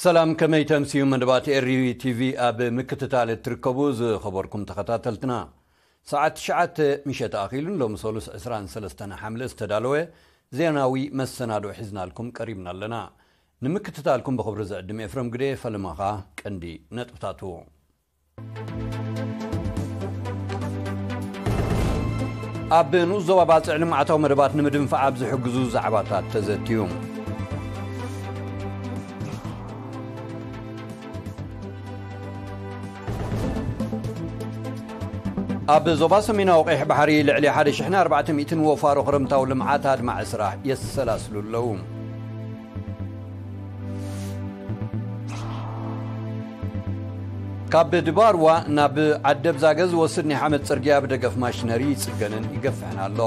ሰላም፣ ከመይ ተምስዩ? መደባት ኤሪ ቲቪ ኣብ ምክትታል እትርከቡ ዝኸበርኩም ተኸታተልትና፣ ሰዓት ትሽዓተ ምሸት ኣኺሉን ሎሚ ሰሉስ ዕስራን ሰለስተን ሓምለ ዝተዳለወ ዜናዊ መሰናዶ ሒዝናልኩም ቀሪብና ኣለና። ንምክትታልኩም ብኽብሪ ዝዕድም ኤፍረም ግደ። ፈለማኻ ቀንዲ ነጥብታቱ። ኣብ ንኡስ ዞባ ባጽዕ ልምዓታዊ መደባት ንምድንፋዕ ኣብ ዝሕግዙ ዛዕባታት ተዘትዩ። ኣብ ዞባ ሰሜናዊ ቀይሕ ባሕሪ ልዕሊ ሓደ ሽሕን ኣርባዕተ ሚእትን ወፋሮ ክረምታዊ ልምዓት ኣድማዒ ስራሕ የሰላስሉ ኣለዉ። ካብ ድባርዋ ናብ ዓደብዛገ ዝወስድ ናይ ሓመድ ጽርግያ ብደገፍ ማሽነሪ ይጽገንን ይገፍሕን ኣሎ።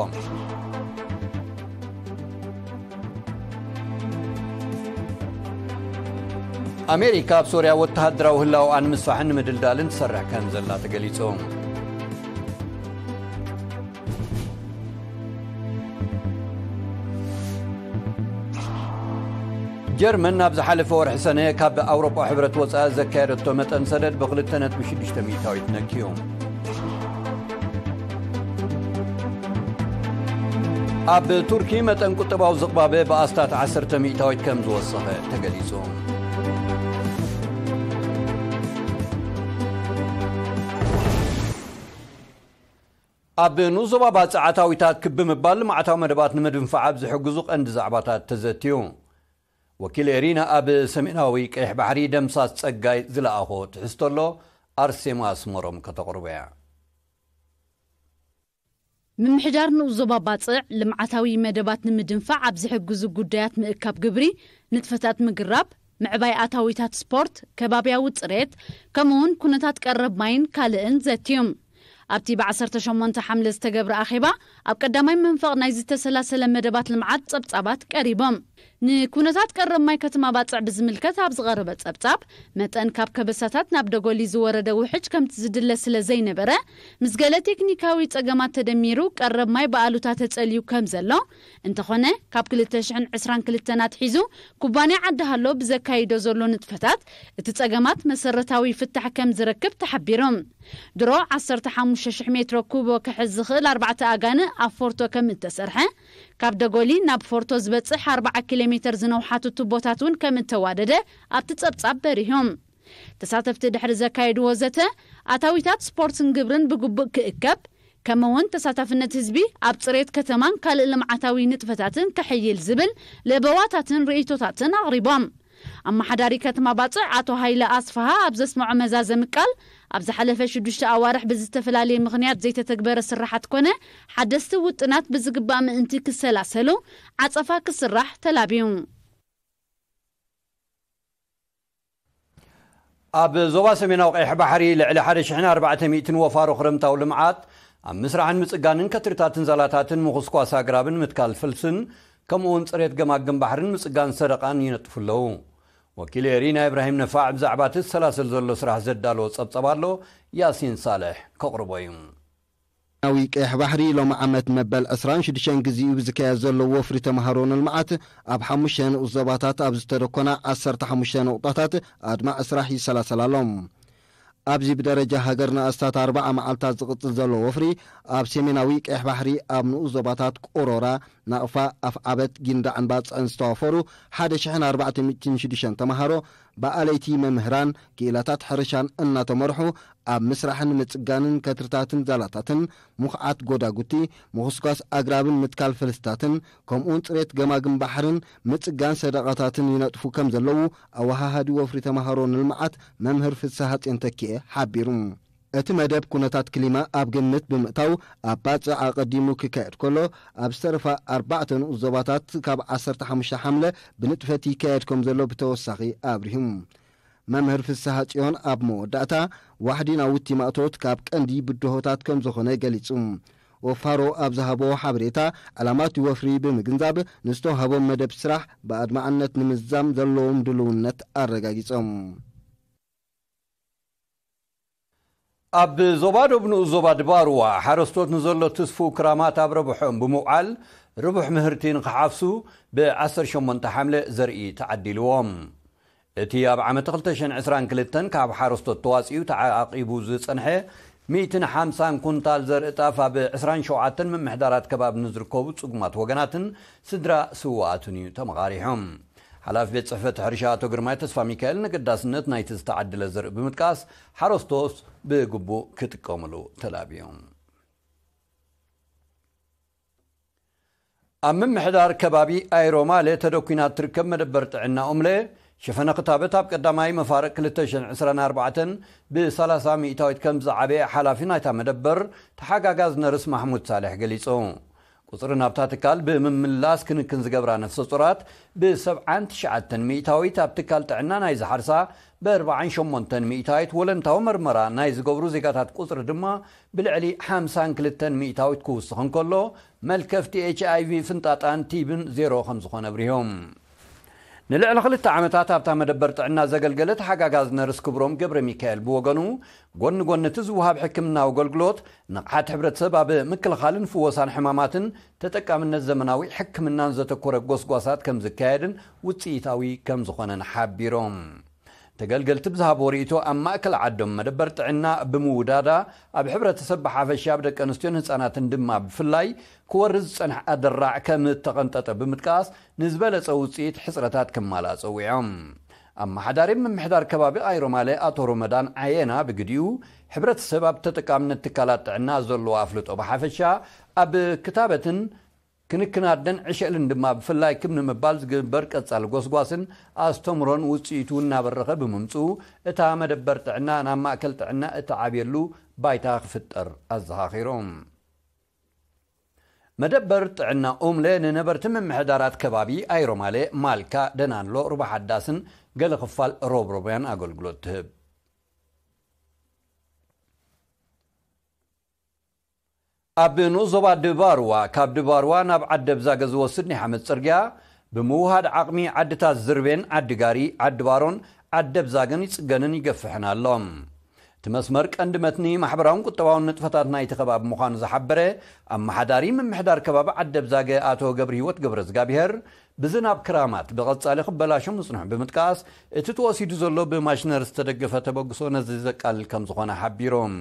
ኣሜሪካ ኣብ ሶርያ ወተሃደራዊ ህላውኣ ንምስፋሕን ንምድልዳልን ትሰርሕ ከም ዘላ ተገሊጹ። ጀርመን ኣብ ዝሓለፈ ወርሒ ሰነ ካብ ኣውሮጳ ሕብረት ወጻኢ ዘካየደቶ መጠን ሰደድ ብክልተ ነጥቢ ሽዱሽተ ሚእታዊት ነክዩ። ኣብ ቱርኪ መጠን ቁጠባዊ ዝቕባበ ብኣስታት ዓሰርተ ሚእታዊት ከም ዝወሰኸ ተገሊጹ። ኣብ ንኡስ ዞባ ባጽዕ ኣታዊታት ክብ ብምባል ልምዓታዊ መደባት ንምድንፋዕ ኣብ ዝሕግዙ ቀንዲ ዛዕባታት ተዘትዩ። ወኪል ኤሪና ኣብ ሰሜናዊ ቀይሕ ባሕሪ ደምሳስ ጸጋይ ዝለኣኾ ትሕዝቶ ኣሎ፣ ኣርሴማ ኣስመሮም ከተቕርቦ እያ። ምምሕዳር ንኡስ ዞባ ባጽዕ ልምዓታዊ መደባት ንምድንፋዕ ኣብ ዝሕግዙ ጉዳያት ምእካብ ግብሪ፣ ንጥፈታት ምግራብ፣ ምዕባይ ኣታዊታት ስፖርት፣ ከባብያዊ ጽሬት፣ ከምኡውን ኩነታት ቀረብ ማይን ካልእን ዘትዮም። ኣብቲ ብ ዓሰርተ ሸሞንተ ሓምለ ዝተገብረ ኣኼባ፣ ኣብ ቀዳማይ መንፈቕ ናይ ዝተሰላሰለ መደባት ልምዓት ጸብጻባት ቀሪቦም። ንኩነታት ቀረብ ማይ ከተማ ባጽዕ ብዝምልከት ኣብ ዝቐረበ ጸብጻብ፣ መጠን ካብ ከበሳታት ናብ ደጎሊ ዝወረደ ውሕጅ ከምቲ ዝድለ ስለ ዘይነበረ፣ ምስ ገለ ቴክኒካዊ ጸገማት ተደሚሩ ቀረብ ማይ ብኣሉታ ተጸልዩ ከም ዘሎ፣ እንተኾነ ካብ ክልተ ሽሕን ዕስራን ክልተን ኣትሒዙ ኩባንያ ዓዲ ሃሎ ብዘካይዶ ዘሎ ንጥፈታት እቲ ጸገማት መሰረታዊ ፍታሕ ከም ዝረክብ ተሓቢሩ። ድሮ ዓሰርተ ሓሙሽተ ሽሕ ሜትሮ ኩቦ ክሕዝ ዝኽእል ኣርባዕተ ኣጋንእ ኣብ ፎርቶ ከም እተሰርሐ፣ ካብ ደጎሊ ናብ ፎርቶ ዝበጽሕ ኣርብዓ ኪሎ ሜትር ዝነውሓቱ ቱቦታት እውን ከም እተዋደደ ኣብቲ ጸብጻብ በሪሆም። ተሳተፍቲ ድሕሪ ዘካየድዎ ዘተ፣ ኣታዊታት ስፖርትን ግብርን ብግቡእ ክእከብ፣ ከምኡውን ተሳታፍነት ህዝቢ ኣብ ጽሬት ከተማን ካልእ ልምዓታዊ ንጥፈታትን ክሕይል ዝብል ለበዋታትን ርእይቶታትን ኣቕሪቦም። ኣመሓዳሪ ከተማ ባጽዕ ኣቶ ሃይለ ኣስፍሃ ኣብ ዘስምዖ መዛዘሚ ቃል፣ ኣብ ዝሓለፈ ሽዱሽተ ኣዋርሕ ብዝተፈላለየ ምኽንያት ዘይተተግበረ ስራሓት ኮነ ሓደስቲ ውጥናት ብዝግባእ ምእንቲ ክሰላሰሉ ዓጸፋ ክስራሕ ተላብዩ። ኣብ ዞባ ሰሜናዊ ቀይሕ ባሕሪ ልዕሊ ሓደ ሽሕን ኣርባዕተ ሚእትን ወፋሮ ክረምታዊ ልምዓት ኣብ ምስራሕን ምጽጋንን ከትርታትን ዛላታትን ምኹስኳስ ኣግራብን ምትካል ፍልስን ከምኡውን ጽሬት ገማግም ባሕርን ምጽጋን ሰደቓን ይነጥፉ ኣለዉ። ወኪል ኤሪና ኢብራሂም ነፋዕ ብዛዕባ እቲ ዝሰላሰል ዘሎ ስራሕ ዘዳለዎ ጸብጸብ ኣሎ፣ ያሲን ሳልሕ ከቕርቦ እዩ። ናዊ ቀይሕ ባሕሪ ሎሚ ዓመት መበል ዕስራን ሽዱሽተን ግዜኡ ብዝካየድ ዘሎ ወፍሪ ተምሃሮ ንልምዓት ኣብ ሓሙሽተ ንኡስ ዞባታት ኣብ ዝተደኮና ዓሰርተ ሓሙሽተ ነቑጣታት ኣድማዒ ስራሕ ይሰላሰል ኣሎ። ኣብዚ ብደረጃ ሃገር ንኣስታት ኣርባዓ መዓልታት ዝቕጽል ዘሎ ወፍሪ ኣብ ሰሜናዊ ቀይሕ ባሕሪ ኣብ ንኡስ ዞባታት ቆሮራ፣ ናቕፋ፣ ኣፍዓበት፣ ጊንዳዕን ባጽዕን ዝተዋፈሩ ሓደ ሽሕን ኣርባዕተ ሚእትን ሽዱሽተን ተምሃሮ ብኣለይቲ መምህራን ክኢላታት ሕርሻን እናተመርሑ ኣብ ምስራሕን ምጽጋንን ከትርታትን ዛላታትን፣ ምኹዓት ጎዳጉቲ፣ ምኹስኳስ ኣግራብን ምትካል ፈልስታትን ከምኡውን ጽሬት ገማግም ባሕርን ምጽጋን ሰደቓታትን ይነጥፉ ከም ዘለዉ ኣወሃሃዲ ወፍሪ ተምሃሮ ንልምዓት መምህር ፍስሃጽዮን ተኪኤ ሓቢሩ። እቲ መደብ ኩነታት ክሊማ ኣብ ግምት ብምእታው ኣብ ባጽዕ ኣቐዲሙ ክካየድ ከሎ ኣብ ዝተረፋ ኣርባዕተ ንኡስ ዞባታት ካብ ዓሰርተ ሓሙሽተ ሓምለ ብንጥፈት ይካየድ ከም ዘሎ ብተወሳኺ ኣብሪሁ። መምህር ፍስሃ ጽዮን ኣብ መወዳእታ ዋሕዲ ናውቲ ማእቶት ካብ ቀንዲ ብድሆታት ከም ዝኾነ ገሊጹ። ወፋሮ ኣብ ዝሃቦ ሓበሬታ ዕላማ እቲ ወፍሪ ብምግንዛብ ንዝተዋህቦም መደብ ስራሕ ብኣድማዕነት ንምዝዛም ዘለዎም ድልውነት ኣረጋጊጾም። ኣብ ዞባ ዶብ ንኡስ ዞባ ድባርዋ ሓረስቶት ንዘሎ ትስፉው ክራማት ኣብ ረብሖም ብምውዓል ርቡሕ ምህርቲ ንክሓፍሱ ብ ዓሰርተ ሸሞንተ ሓምለ ዘርኢ ተዓዲልዎም። እቲ ኣብ ዓመት ክልተ ሽሕን ዕስራን ክልተን ካብ ሓረስቶት ተዋፂኡ ተዓቂቡ ዝፀንሐ ሚእትን ሓምሳን ኩንታል ዘርኢ ጣፍ ኣብ ዕስራን ሸውዓተን ምምሕዳራት ከባቢ ንዝርከቡ ፅጉማት ወገናትን ስድራ ስውኣትን እዩ ተመቓሪሖም። ሓላፊ ቤት ፅሕፈት ሕርሻ ኣቶ ግርማይ ተስፋ ሚካኤል ንገዳስነት ናይቲ ዝተዓደለ ዘርኢ ብምጥቃስ ሓረስቶት ብግቡእ ክጥቀምሉ ተላብዮም። ኣብ ምምሕዳር ከባቢ ኣይሮማለ ተደኩና እትርከብ መደበር ጥዕና ኦምለ ሸፈነ ክታበት ኣብ ቀዳማይ መፋርቕ ክልተ ሽሕን ዕስራን ኣርባዕተን ብ30 ሚእታዊት ከም ዝዓበየ ሓላፊ ናይታ መደበር ተሓጋጋዝ ነርስ ማሕሙድ ሳልሕ ገሊጹ። ቁጽሪ ናብታ ትካል ብምምላስ ክንክን ዝገብራ ነፍሰ ጡራት ብ79 ሚእታዊት፣ ኣብ ትካል ጥዕና ናይ ዝሓርሳ ብ48 ሚእታዊት፣ ወለንታዊ መርመራ ናይ ዝገብሩ ዜጋታት ቁጽሪ ድማ ብልዕሊ ሓምሳን ክልተን ሚእታዊት ክውስኽ እንከሎ፣ መልከፍቲ ኤች ኣይ ቪ ፍንጣጣን ቲብን ዜሮ ከም ዝኾነ ኣብሪሆም። ንልዕሊ ክልተ ዓመታት ኣብታ መደበር ጥዕና ዘገልገለት ሓጋጋዝ ነርስ ክብሮም ገብረ ሚካኤል ብወገኑ፣ ጎኒ ጎኒ እቲ ዝወሃብ ሕክምናዊ ኣገልግሎት፣ ንቕሓት ሕብረተሰብ ኣብ ምክልኻልን ፍወሳን ሕማማትን ተጠቃምነት ዘመናዊ ሕክምናን ዘተኮረ ጎስጓሳት ከም ዝካየድን ውፅኢታዊ ከም ዝኾነን ሓቢሮም። ተገልገልቲ ብዝሃብዎ ርእይቶ፣ ኣብ ማእከል ዓዶም መደበር ጥዕና ብምውዳዳ፣ ኣብ ሕብረተሰብ ብሓፈሻ፣ ኣብ ደቂ ኣንስትዮን ህጻናትን ድማ ብፍላይ ክወርድ ዝጸንሐ ኣደራዕ ከም እተቐንጠጠ ብምጥቃስ፣ ንዝበለጸ ውጽኢት ሕጽረታት ክማልኣ ጸዊዖም። ኣመሓዳሪ ምምሕዳር ከባቢ ኣይሮማለ ኣቶ ሮመዳን ዓየና ብግዲኡ፣ ሕብረተሰብ ኣብ ተጠቃምነት ትካላት ጥዕና ዘለዎ ኣፍልጦ ብሓፈሻ፣ ኣብ ክታበትን ክንክን ኣደን ዕሸልን ድማ ብፍላይ ክብ ንምባል ዝግበር ቀጻሊ ጎስጓስን ኣስተምሮን ውጽኢቱ እናበረኸ ብምምጽኡ፣ እታ መደበር ጥዕና ናብ ማእከል ጥዕና እትዓብየሉ ባይታ ክፍጠር ኣዘኻኺሮም። መደበር ጥዕና ኡምለ ንነበርቲ ምምሕዳራት ከባቢ ኣይሮማለ፣ ማልካ፣ ደናንሎ፣ ሩባ ሓዳስን ገለ ክፋል ሮብሮብያን ኣገልግሎት ትህብ። ኣብ ንኡስ ዞባ ድባርዋ፣ ካብ ድባርዋ ናብ ዓደብዛገ ዝወስድ ናይ ሓመድ ጽርግያ፣ ብምውሃድ ዓቕሚ ዓድታት ዝርቤን፣ ዓዲጋሪ፣ ዓዲ ባሮን፣ ዓደብዛገን ይጽገንን ይገፍሕን ኣሎ። እቲ መስመር ቀንዲ መትኒ ማሕበራውን ቁጠባውን ንጥፈታት ናይቲ ከባቢ ምዃኑ ዝሓበረ ኣመሓዳሪ ምምሕዳር ከባቢ ዓደብዛገ ኣቶ ገብረህይወት ገብረዝጋብሄር፣ ብዝናብ ክራማት ብቐጻሊ ክበላሾ ምጽንሑ ብምጥቃስ፣ እቲ ተወሲዱ ዘሎ ብማሽነር ዝተደገፈ ተበግሶ ነዚ ዘቃልል ከም ዝኾነ ሓቢሮም።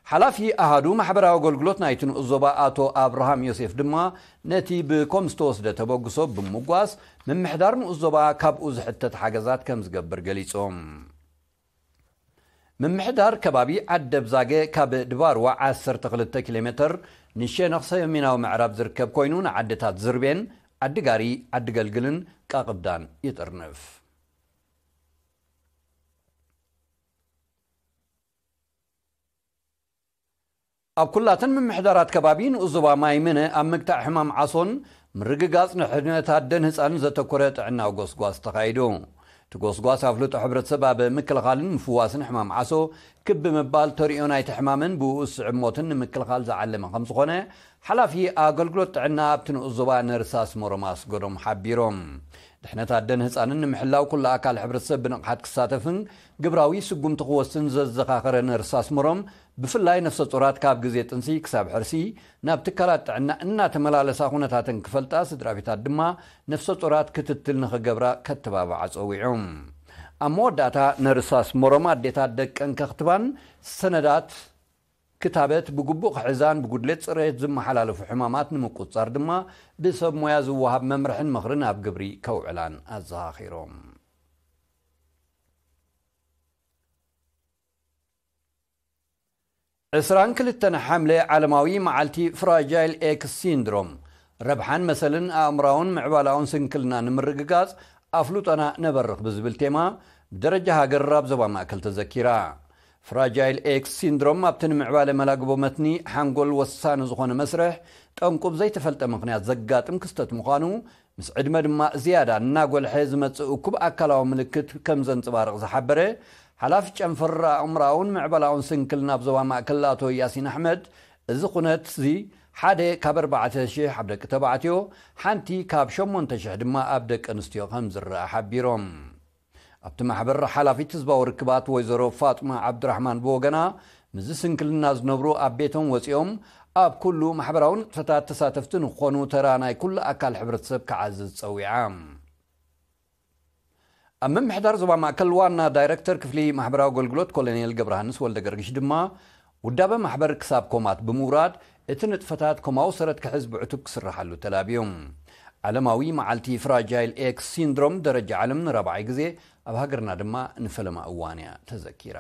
ሓላፊ ኣሃዱ ማሕበራዊ ኣገልግሎት ናይቲ ንኡስ ዞባ ኣቶ ኣብርሃም ዮሴፍ ድማ፣ ነቲ ብኮም ዝተወስደ ተበግሶ ብምጓስ፣ ምምሕዳር ንኡስ ዞባ ካብኡ ዝሕተት ሓገዛት ከም ዝገብር ገሊጾም። ምምሕዳር ከባቢ ዓደብዛገ ካብ ድባርዋ ዓሰርተ ክልተ ኪሎ ሜትር ንሸነኽ ሰሜናዊ ምዕራብ ዝርከብ ኮይኑ፣ ንዓድታት ዝርቤን፣ ዓዲጋሪ፣ ዓዲገልግልን ቃቕብዳን ይጥርንፍ። ኣብ ኩላተን ምምሕዳራት ከባቢ ንኡስ ዞባ ማይ ምነ ኣብ ምግታእ ሕማም ዓሶን ምርግጋጽ ንሕድነት ኣደን ህጻንን ዘተኮረ ጥዕናዊ ጎስጓስ ተኻይዱ። እቲ ጎስጓስ ኣፍልጦ ሕብረተሰብ ኣብ ምክልኻልን ምፍዋስን ሕማም ዓሶ ክብ ብምባል፣ ተሪኦ ናይቲ ሕማምን ብኡ ዝስዕብ ሞትን ንምክልኻል ዝዓለመ ከም ዝኾነ ሓላፊ ኣገልግሎት ጥዕና ኣብቲ ንኡስ ዞባ ነርስ ኣስመሮም ኣስገዶም ሓቢሮም። ድሕነት ኣደን ህጻንን ንምሕላው ኩሉ ኣካል ሕብረተሰብ ብንቕሓት ክሳተፍን ግብራዊ ስጉምቲ ክወስን ዘዘኻኸረ ነርስ ኣስመሮም፣ ብፍላይ ነፍሰ ጡራት ካብ ግዜ ጥንሲ ክሳብ ሕርሲ ናብ ትካላት ጥዕና እናተመላለሳ ኩነታተን ክፈልጣ፣ ስድራ ቤታት ድማ ነፍሰ ጡራት ክትትል ንኽገብራ ከተባብዓ ጸዊዖም። ኣብ መወዳእታ ነርስ ኣስመሮም፣ ኣዴታት ደቀን ከኽትባን ሰነዳት ክታበት ብግቡእ ክሕዛን ብጉድለት ጽሬት ዝመሓላለፉ ሕማማት ንምቁጽጻር ድማ ብሰብ ሞያ ዝወሃብ መምርሕን ምኽርን ኣብ ግብሪ ከውዕላን ኣዘኻኺሮም። ዕስራን ክልተን ሓምለ ዓለማዊ መዓልቲ ፍራጃይል ኤክስ ሲንድሮም፣ ረብሓን መሰልን ኣእምራውን ምዕባላውን ስንክልና ንምርግጋጽ ኣፍልጦና ነበርኽ ብዝብል ቴማ፣ ብደረጃ ሃገር ኣብ ዞባ ማእከል ተዘኪራ። ፍራጃይል ኤክስ ሲንድሮም ኣብቲ ንምዕባለ መላግቦ መትኒ ሓንጎል ወሳኒ ዝኾነ መስርሕ፣ ጠንቁ ብዘይተፈልጠ ምኽንያት ዘጋጥም ክስተት ምዃኑ፣ ምስ ዕድመ ድማ ዝያዳ እናጎልሐ ዝመጽእ እኩብ ኣካላዊ ምልክት ከም ዘንጸባርቕ ዝሓበረ ሓላፊ ጨንፈር ኣእምራውን ምዕባላውን ስንክልና ኣብ ዞባ ማእከል ኣቶ ያሲን ኣሕመድ፣ እዚ ኩነት እዚ ሓደ ካብ ኣርባዕተ ሽሕ ኣብ ደቂ ተባዕትዮ፣ ሓንቲ ካብ ሸሞንተ ሽሕ ድማ ኣብ ደቂ ኣንስትዮ ከም ዝረኣ ሓቢሮም። ኣብቲ ማሕበር ሓላፊት ህዝባዊ ርክባት ወይዘሮ ፋጥማ ዓብዱራሕማን ብወገና፣ ምስዚ ስንክልና ዝነብሩ ኣብ ቤቶም ወጺኦም ኣብ ኩሉ ማሕበራዊ ንጥፈታት ተሳተፍቲ ንክኾኑ ተራ ናይ ኩሉ ኣካል ሕብረተሰብ ክዓዝዝ ጸዊዓ። ኣብ ምምሕዳር ዞባ ማእከል ዋና ዳይረክተር ክፍሊ ማሕበራዊ ኣገልግሎት ኮሎኔል ገብረሃንስ ወልደ ገርግሽ ድማ፣ ውዳበ ማሕበር ክሳብ ኮማት ብምውራድ፣ እቲ ንጥፈታት ኮማዊ ሰረት ክሕዝ ብዕቱብ ክስርሓሉ ተላብዮም። ዓለማዊ መዓልቲ ፍራጃይል ኤክስ ሲንድሮም ደረጃ ዓለም ንራብዓይ ግዜ፣ ኣብ ሃገርና ድማ ንፈለማ እዋን እያ ተዘኪራ።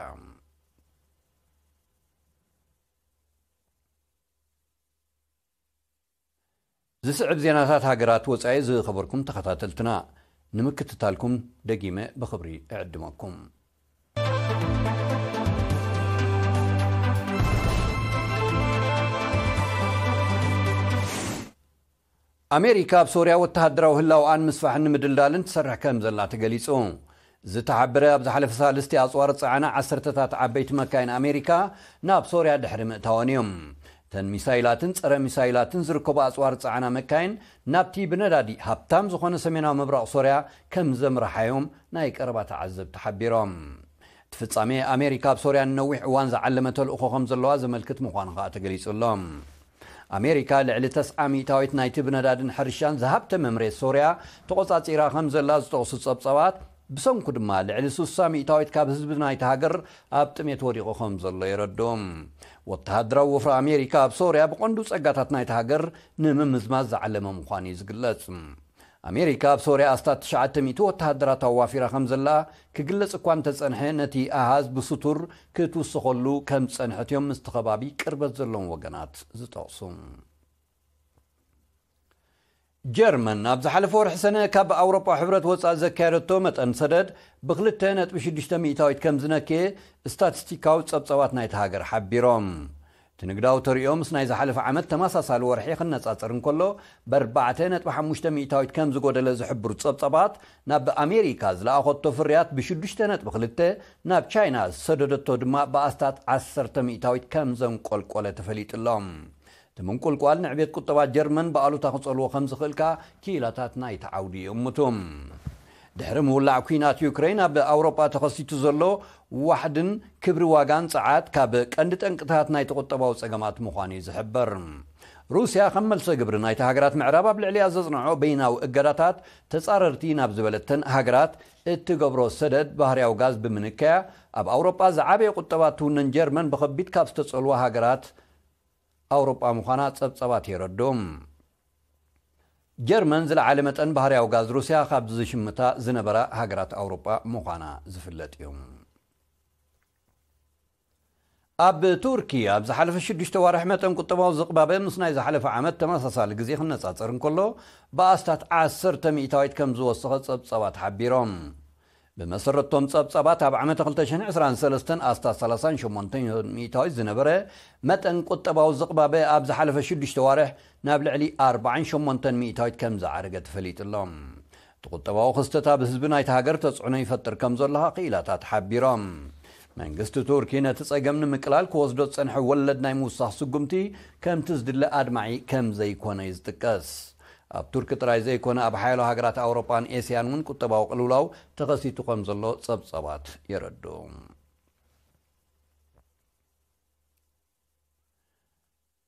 ዝስዕብ ዜናታት ሃገራት ወጻኢ ዝኸበርኩም ተኸታተልትና፣ ንምክትታልኩም ደጊመ ብኽብሪ እዕድመኩም። ኣሜሪካ ኣብ ሶርያ ወተሃደራዊ ህላውኣን ምስፋሕን ንምድልዳልን ትሰርሕ ከም ዘላ ተገሊጹ። ዝተሓበረ ኣብ ዝሓለፈ ሳልስቲ ኣጽዋር ጸዓና ዓሰርተታት ዓበይቲ መካይን ኣሜሪካ ናብ ሶርያ ድሕሪ ምእታወን እዮም። እተን ሚሳይላትን ጸረ ሚሳይላትን ዝርከቡ ኣጽዋር ጸዓና መካይን ናብቲ ብነዳዲ ሃብታም ዝኾነ ሰሜናዊ ምብራቕ ሶርያ ከም ዘምርሓዮም ናይ ቀረባ ተዓዘብቲ ሓቢሮም። እቲ ፍጻሜ ኣሜሪካ ኣብ ሶርያ ንነዊሕ እዋን ዝዓለመ ተልእኾ ከም ዘለዋ ዘመልክት ምዃኑ ከኣ ተገሊጹ ኣሎ። ኣሜሪካ ልዕሊ ተስዓ ሚእታዊት ናይቲ ብነዳድን ሕርሻን ዝሃብተመ መሬት ሶርያ ተቖጻጺራ ከም ዘላ ዝጠቕሱ ጸብጻባት፣ ብሰንኩ ድማ ልዕሊ ስሳ ሚእታዊት ካብ ህዝቢ ናይቲ ሃገር ኣብ ጥሜት ወዲቑ ከም ዘሎ የረድኡ። ወተሃደራዊ ወፍሪ ኣሜሪካ ኣብ ሶርያ ብቐንዱ ጸጋታት ናይቲ ሃገር ንምምዝማዝ ዝዓለመ ምዃኑ እዩ ዝግለጽ። ኣሜሪካ ኣብ ሶርያ ኣስታት ትሽዓተ ሚእቲ ወተሃደራት ኣዋፊራ ከም ዘላ ክግለጽ እኳ እንተጸንሐ፣ ነቲ ኣሃዝ ብስቱር ክትውስኸሉ ከም ዝጸንሐት እዮም ምስቲ ከባቢ ቅርበት ዘለዎም ወገናት ዝጠቕሱ። ጀርመን ኣብ ዝሓለፈ ወርሒ ሰነ ካብ ኣውሮጳ ሕብረት ወጻኢ ዘካየደቶ መጠን ሰደድ ብክልተ ነጥቢ ሽዱሽተ ሚእታዊት ከም ዝነከየ ስታቲስቲካዊ ጸብጻባት ናይቲ ሃገር ሓቢሮም። እቲ ንግዳዊ ተርእዮ ምስ ናይ ዝሓለፈ ዓመት ተመሳሳሊ ወርሒ ክነጻጸር እንከሎ፣ ብኣርባዕተ ነጥቢ ሓሙሽተ ሚእታዊት ከም ዝጎደለ ዝሕብሩ ጸብጻባት፣ ናብ ኣሜሪካ ዝለኣኸቶ ፍርያት ብሽዱሽተ ነጥቢ ክልተ፣ ናብ ቻይና ዝሰደደቶ ድማ ብኣስታት ዓሰርተ ሚእታዊት ከም ዘንቆልቆለ ተፈሊጡ ኣሎ። እቲ ምንቁልቋል ንዕቤት ቁጠባ ጀርመን ብኣሉታ ክጸልዎ ከም ዝኽእል ከኣ ክኢላታት ናይቲ ዓውዲ ይእምቱ። ድሕሪ ምውላዕ ኲናት ዩክሬን ኣብ ኣውሮጳ ተኸሲቱ ዘሎ ዋሕድን ክብሪ ዋጋን ጸዓት ካብ ቀንዲ ጠንቅታት ናይቲ ቁጠባዊ ጸገማት ምዃኑ እዩ ዝሕበር። ሩስያ ከም መልሰ ግብሪ ናይቲ ሃገራት ምዕራብ ኣብ ልዕሊኣ ዘጽንዖ በይናዊ እገዳታት ተጻረርቲ ናብ ዝበለተን ሃገራት እትገብሮ ሰደድ ባህርያዊ ጋዝ ብምንካያ፣ ኣብ ኣውሮጳ ዝዓበየ ቁጠባ ትውንን ጀርመን ብኸቢድ ካብ ዝተጸልዋ ሃገራት ኣውሮጳ ምዃና ጸብጻባት የረድኡ። ጀርመን ዝለዓለ መጠን ባህርያዊ ጋዝ ሩስያ ካብ ዝሽምታ ዝነበራ ሃገራት ኣውሮጳ ምዃና ዝፍለጥ እዩ። ኣብ ቱርኪ ኣብ ዝሓለፈ ሽዱሽተ ዋርሕ መጠን ቁጠባዊ ዝቕባበ ምስ ናይ ዝሓለፈ ዓመት ተመሳሳሊ ግዜ ክነጻጸር እንከሎ፣ ብኣስታት ዓሰርተ ሚእታዊት ከም ዝወሰኸ ጸብጻባት ሓቢሮም። ብመሰረቶም ጸብጻባት፣ ኣብ ዓመተ ክልተ ሽሕን ዕስራን ሰለስተን ኣስታት ሰላሳን ሸሞንተን ሚእታዊት ዝነበረ መጠን ቁጠባዊ ዝቕባበ፣ ኣብ ዝሓለፈ ሽዱሽተ ዋርሕ ናብ ልዕሊ ኣርባዓን ሸሞንተን ሚእታዊት ከም ዝዓረገ ተፈሊጡ ኣሎ። እቲ ቁጠባዊ ክስተት ኣብ ህዝቢ ናይቲ ሃገር ተጽዕኖ ይፈጥር ከም ዘሎ ክኢላታት ሓቢሮም። መንግስቲ ቱርኪ ነቲ ጸገም ንምቅላል ክወስዶ ዝጸንሐ ወለድ ናይ ምውሳኽ ስጉምቲ ከምቲ ዝድለ ኣድማዒ ከም ዘይኮነ እዩ ዝጥቀስ። ኣብ ቱርኪ ጥራይ ዘይኮነ፣ ኣብ ሓያሎ ሃገራት ኣውሮጳን ኤስያን እውን ቁጠባዊ ቅልውላው ተኸሲቱ ከም ዘሎ ጸብጻባት የረድኡ።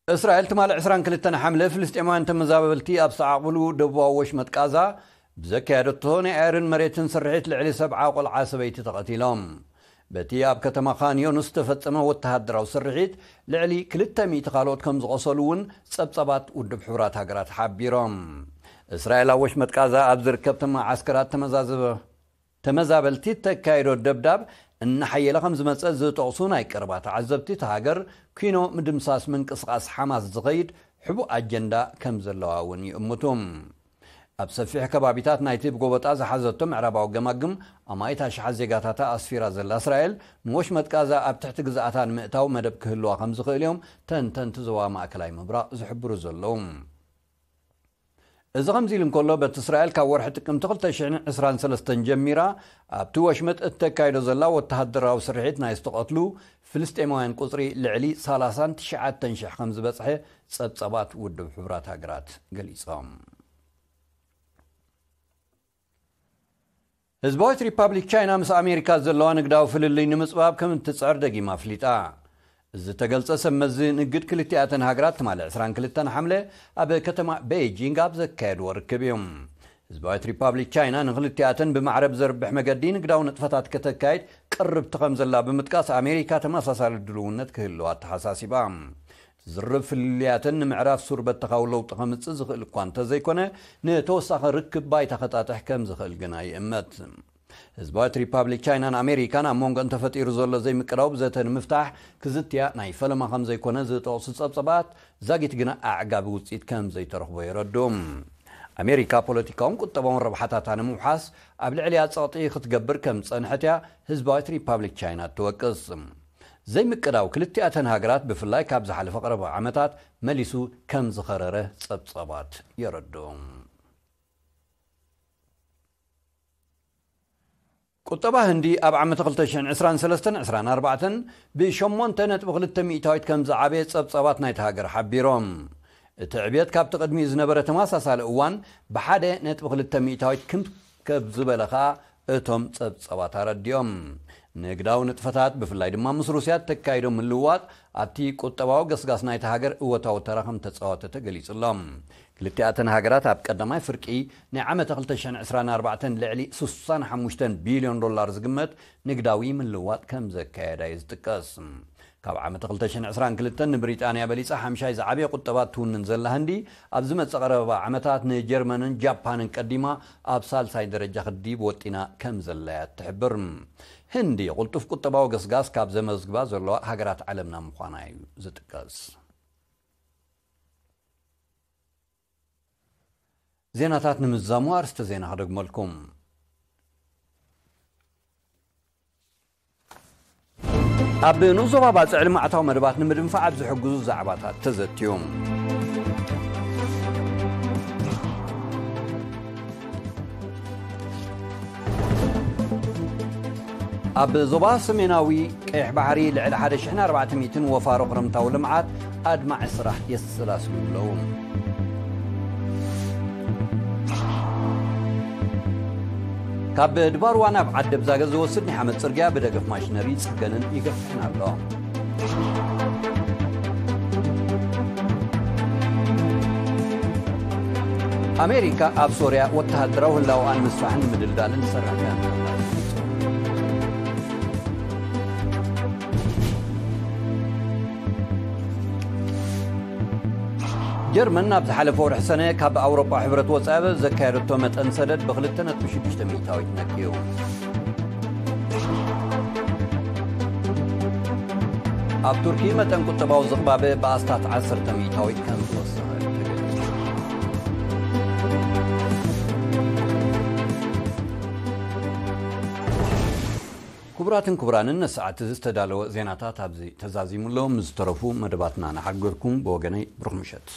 እስራኤል ትማሊ ዕስራን ክልተን ሓምለ ፍልስጤማውያን ተመዛበልቲ ኣብ ዝተዓቕብሉ ደቡባዊ ወሽመጥ ቃዛ ብዘካየደቶ ናይ ኣየርን መሬትን ስርሒት ልዕሊ ሰብዓ ቆልዓ ሰበይቲ ተቐቲሎም። በቲ ኣብ ከተማ ኻን ዮኑስ ዝተፈጸመ ወተሃደራዊ ስርሒት ልዕሊ ክልተ ሚእቲ ካልኦት ከም ዝቖሰሉ እውን ጸብጻባት ውድብ ሕቡራት ሃገራት ሓቢሮም። እስራኤል ኣብ ወሽመጥ ቃዛ ኣብ ዝርከብ ተመዓስከራት ተመዛዘበ ተመዛበልቲ እተካየዶ ደብዳብ እናሓየለ ከም ዝመጸ ዝጠቕሱ ናይ ቀረባ ተዓዘብቲ፣ እታ ሃገር ኲኖ ምድምሳስ ምንቅስቓስ ሓማስ ዝኸይድ ሕቡእ ኣጀንዳ ከም ዘለዋ እውን ይእምቱ። ኣብ ሰፊሕ ከባቢታት ናይቲ ብጎበጣ ዝሓዘቶ ምዕራባዊ ገማግም ኣማኢት ኣሽሓት ዜጋታታ ኣስፊራ ዘላ እስራኤል፣ ንወሽመጥ ቃዛ ኣብ ትሕቲ ግዝኣታ ንምእታው መደብ ክህልዋ ከም ዝኽእል እዮም ተንተንቲ ዞባ ማእከላይ ምብራቕ ዝሕብሩ ዘለዉ። እዚ ከምዚ ኢሉ እንከሎ፣ በቲ እስራኤል ካብ ወርሒ ጥቅምቲ ክልተ ሽሕን ዕስራን ሰለስተን ጀሚራ ኣብቲ ወሽመጥ እተካይዶ ዘላ ወተሃደራዊ ስርሒት፣ ናይ ዝተቐትሉ ፍልስጤማውያን ቁጽሪ ልዕሊ ሰላሳን ትሽዓተን ሽሕ ከም ዝበጽሐ ጸብጻባት ውድብ ሕቡራት ሃገራት ገሊጾም። ህዝባዊት ሪፓብሊክ ቻይና ምስ ኣሜሪካ ዘለዋ ንግዳዊ ፍልልይ ንምጽባብ ከም እትጽዕር ደጊማ ኣፍሊጣ። እዚ ዝተገልጸ ሰብ መዚ ንግድ ክልቲኣተን ሃገራት ትማሊ ዕስራን ክልተን ሓምለ ኣብ ከተማ ቤይጂንግ ኣብ ዘካየድዎ ርክብ እዩ። ህዝባዊት ሪፓብሊክ ቻይና ንክልቲኣተን ብማዕረ ብዘርብሕ መገዲ ንግዳዊ ንጥፈታት ከተካይድ ቅርብቲ ከም ዘላ ብምጥቃስ፣ ኣሜሪካ ተመሳሳሊ ድልውነት ክህልዋ ኣተሓሳሲባ። ዝርብ ፍልልያተን ንምዕራፍ ሱር በተኻዊ ለውጢ ከምጽእ ዝኽእል እኳ እንተዘይኮነ፣ ንተወሳኺ ርክብ ባይታ ከጣጥሕ ከም ዝኽእል ግና ይእመት። ህዝባዊት ሪፓብሊክ ቻይናን ኣሜሪካን ኣብ መንጎ እንተፈጢሩ ዘሎ ዘይምቅዳው ብዘተ ንምፍታሕ ክዝትያ ናይ ፈለማ ከም ዘይኮነ ዝጠቕሱ ጸብጸባት፣ ዛጊት ግና ኣዕጋቢ ውጽኢት ከም ዘይተረኽቦ የረዱ። ኣሜሪካ ፖለቲካውን ቁጠባውን ረብሓታታ ንምውሓስ ኣብ ልዕሊኣ ጸቕጢ ክትገብር ከም ዝጸንሐት እያ ህዝባዊት ሪፓብሊክ ቻይና ትወቅስ። ዘይምቅዳው ክልቲኣተን ሃገራት፣ ብፍላይ ካብ ዝሓለፈ ቀረባ ዓመታት መሊሱ ከም ዝኸረረ ጸብጸባት የረዱ። ቁጠባ ህንዲ ኣብ ዓመት ክልተ ሽሕን ዕስራን ሰለስተን ዕስራን ኣርባዕተን ብ ሸሞንተ ነጥቢ ክልተ ሚእታዊት ከም ዝዓበየ ጸብጻባት ናይቲ ሃገር ሓቢሮም። እቲ ዕብየት ካብቲ ቅድሚኡ ዝነበረ ተመሳሳሊ እዋን ብ ሓደ ነጥቢ ክልተ ሚእታዊት ክም ከብ ዝበለ ኸኣ እቶም ጸብጻባት ኣረዲኦም። ንግዳዊ ንጥፈታት፣ ብፍላይ ድማ ምስ ሩስያ እተካይዶ ምልውዋጥ፣ ኣብቲ ቁጠባዊ ገስጋስ ናይቲ ሃገር እወታዊ ተራ ከም ተጻወተ ተገሊጹ ኣሎ። ክልቲኣተን ሃገራት ኣብ ቀዳማይ ፍርቂ ናይ ዓመተ ክልተ ሽሕን ዕስራን ኣርባዕተን ልዕሊ ስሳን ሓሙሽተን ቢልዮን ዶላር ዝግመት ንግዳዊ ምልውዋጥ ከም ዘካየዳ እዩ ዝጥቀስ። ካብ ዓመተ ክልተ ሽሕን ዕስራን ክልተን ንብሪጣንያ በሊጻ ሓምሻይ ዝዓበየ ቁጠባ ትውንን ዘላ ህንዲ፣ ኣብ ዝመጽእ ቀረባ ዓመታት ንጀርመንን ጃፓንን ቀዲማ ኣብ ሳልሳይ ደረጃ ክድይብ ወጢና ከም ዘላ እያ ትሕብር። ህንዲ ቅልጡፍ ቁጠባዊ ገስጋስ ካብ ዘመዝግባ ዘለዋ ሃገራት ዓለምና ምዃና እዩ ዝጥቀስ። ዜናታት ንምዝዛሙ ኣርስተ ዜና ክደግመልኩም። ኣብ ንኡስ ዞባ ባጽዕ ልምዓታዊ መደባት ንምድንፋዕ ኣብ ዝሕግዙ ዛዕባታት ተዘትዩ። ኣብ ዞባ ሰሜናዊ ቀይሕ ባሕሪ ልዕሊ ሓደ ሽሕን ኣርባዕተ ሚእትን ወፋሮ ክረምታዊ ልምዓት ኣድማዒ ስራሕ የሰላስሉ ኣለዉ። ካብ ድባርዋ ናብ ዓዲ ኣብዛገ ዝወስድ ናይ ሓመድ ጽርግያ ብደገፍ ማሽነሪ ይጽገንን ይገፍሕን ኣሎ። ኣሜሪካ ኣብ ሶርያ ወተሃደራዊ ህላወኣ ንምስፋሕን ንምድልዳልን ትሰርሕ ምዃና ተፈሊጡ። ጀርመን ኣብ ዝሓለፈ ወርሒ ሰነ ካብ ኣውሮጳ ሕብረት ወጻኢ ዘካየደቶ መጠን ሰደድ ብክልተ ነጥቢ ሽዱሽተ ሚእታዊት ነክዩ። ኣብ ቱርኪ መጠን ቁጠባዊ ዝቕባበ ብኣስታት ዓሰርተ ሚእታዊት ከም ዝወሰኸ ተገሊጹ። ክቡራትን ክቡራንን፣ ንሰዓት እዚ ዝተዳለወ ዜናታት ኣብዚ ተዛዚሙ ኣሎ። ምስ ዝተረፉ መደባትና ንሓግገኩም። ብወገነይ ብሩኽ ምሸት።